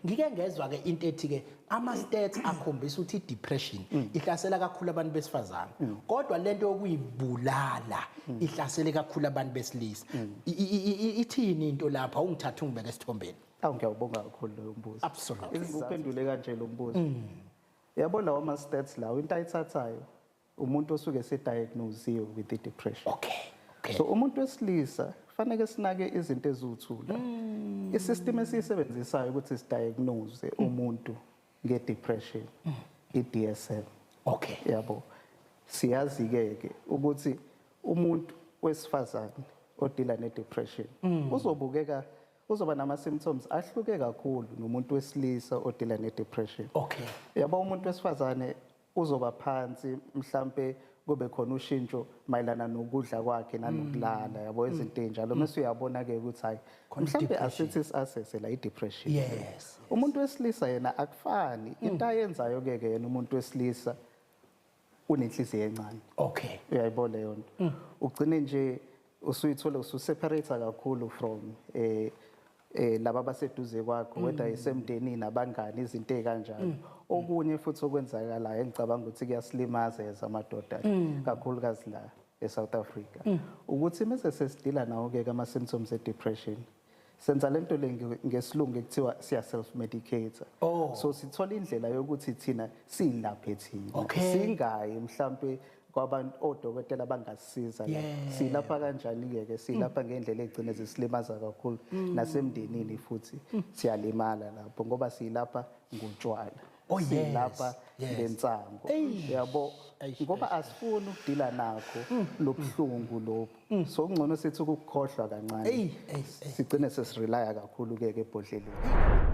Ngike ngezwa ke into ethi ke ama stats akhombisa ukuthi i-depression ihlasela kakhulu abantu besifazane, kodwa lento yokuyibulala ihlasele kakhulu abantu besilisa. Ithini into lapha? Ungithatha ungibeke esithombeni. Awu, ngiyawubonga kakhulu loyo mbuzo. Uphendule kanje lo mbuzo. Yabo, lawo ama-stats lawo, into ayithathayo umuntu osuke ese-diagnosiwe with i-depression. So umuntu wesilisa faneke sinake izinto eziwu-two la. I-system esiyisebenzisayo ukuthi si-diagnose umuntu nge-depression, i-DSM. Yabo, siyazi-ke ke ukuthi umuntu wesifazane o-deala ne-depression uzobukeka, uzoba nama-symptoms ahluke kakhulu nomuntu wesilisa o-deala ne-depression. Yabo, umuntu wesifazane uzoba phansi, mhlambe kube khona ushintsho mayelana nokudla kwakhe nanokulala, yabo, izinto ey'njalo, mase uyabona-ke ukuthi hayi, Khona mhlambe i-depression. asithi si-assesse la i-depression. Umuntu wesilisa yena akufani. Into ayenzayo-ke ke yena umuntu wesilisa unenhliziyo encane. Uyayibona leyo nto, ugcine nje usuyithola usu-separate kakhulu from laba abaseduze kwakho, whether isemndenini, abangani, izinto ey'kanjalo. Okunye futhi okwenzakalayo engicabanga ukuthi kuyasilimaza as amadoda, kakhulukazi la e-South Africa, ukuthi mase sesi-deala nawo-ke ama-symptoms e-depression, senza lento le ngesilungu ekuthiwa siya self medicate. So sithola indlela yokuthi thina silaphe thina, singayi mhlambe kwabantu odokotela bangasisiza la. Silapha kanjani ke? Silapha ngendlela egcine zisilimaza kakhulu nasemndenini, futhi siyalimala lapho ngoba silapha ngotshwala, silapha ngensango, yabo, ngoba asifuni uku-deala nakho lobuhlungu lobu, so kungcono sithi ukukhohlwa kancane. Ey, ey, ey. Sigcine sesi-relya kakhulu ke ebhodleleni.